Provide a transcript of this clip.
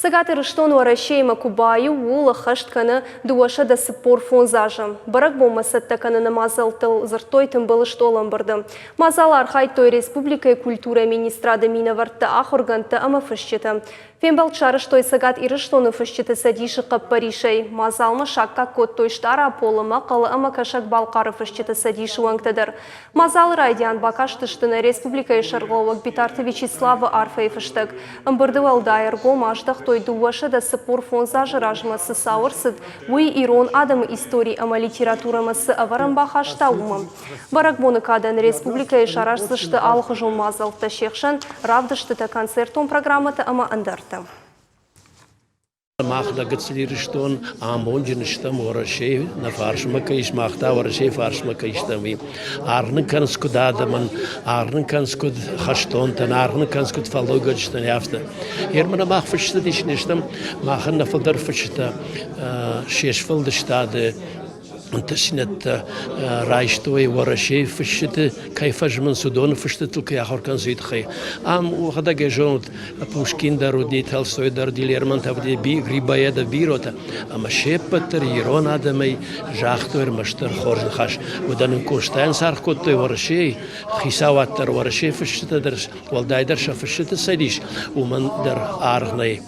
Цӕгат Ирыстон Уӕрӕсеимӕ куы баиу, ууыл ӕххӕст кӕны 245 азы. Бӕрӕгбонмӕ цӕттӕ кӕныны мадзӕлттыл дзырдтой тымбыл стъолы ӕмбырды. Мадзалы архайдтой республикӕйы культурӕйы министрады минӕвӕрттӕ, ахуыргӕндтӕ ӕмӕ фысджытӕ. Фембӕлд сарӕзтой Цӕгат Ирыстоны фысджыты цӕдисы хъӕппӕрисӕй. Мадзалмӕ саккаг кодтой Стъараполы, Мӕхъӕлы ӕмӕ Кӕсӕг-Балхъары фысджыты цӕдисы уӕнгтӕ дӕр. Мадзалы райдиан бакастысты нӕ республикӕйы сӕргълӕууӕг Битарты Вячеславы арфӕйы фыстӕг. Ӕмбырды уӕлдай ӕргом аздӕхтой 245 азы размӕ цы цау ӕрцыд, уый ирон адӕмы истори ӕмӕ литературӕмӕ цы ӕвӕрӕн бахаста, уымӕ. Бӕрӕгбоны кадӕн республикӕйы сараздзысты алыхуызон мадзӕлттӕ, се хсӕн равдыстытӕ, концертон программӕтӕ ӕмӕ ӕндӕртӕ. Мах нӕ гыццыл Ирыстон амонджын стӕм Уӕрӕсейы нӕ фарсмӕ кӕй ис, мах та Уӕрӕсейы фарсмӕ кӕй стӕм, уый. Аргъ нын кӕнынц куыд адӕмӕн, аргъ нын кӕнынц куыд хӕстонтӕн, аргъ нын кӕнынц куыд фӕллойгӕнджытӕн, афтӕ. Ермӕ мах фысджытӕ ис не стӕм, махӕн нӕ фылдӕр фысджытӕ се сфӕлдыстады ӕнтыстдзинӕдтӕ райстой Уӕрӕсейы фысджыты, кӕй фӕзмынц, уыдоны фыстытыл кӕй ахуыр кӕнынц, уый тыххӕй. Ам уӕхӕдӕг ӕй зонут, Пушкин дӕр уыди, Толстой дӕр уыди, Лермонтов уыди, Грибоедов, бирӕтӕ. Ӕмӕ се ппӕт дӕр ирон адӕмӕй загътой ӕрмӕстдӕр хорз ныхас. Уыдон ын Къостайӕн саргъ кодтой Уӕрӕсейы хицауад дӕр, Уӕрӕсейы фысджытӕ дӕр, уӕлдайдӕр сӕ фысджыты цӕдис, уымӕн дӕр аргъ нӕй.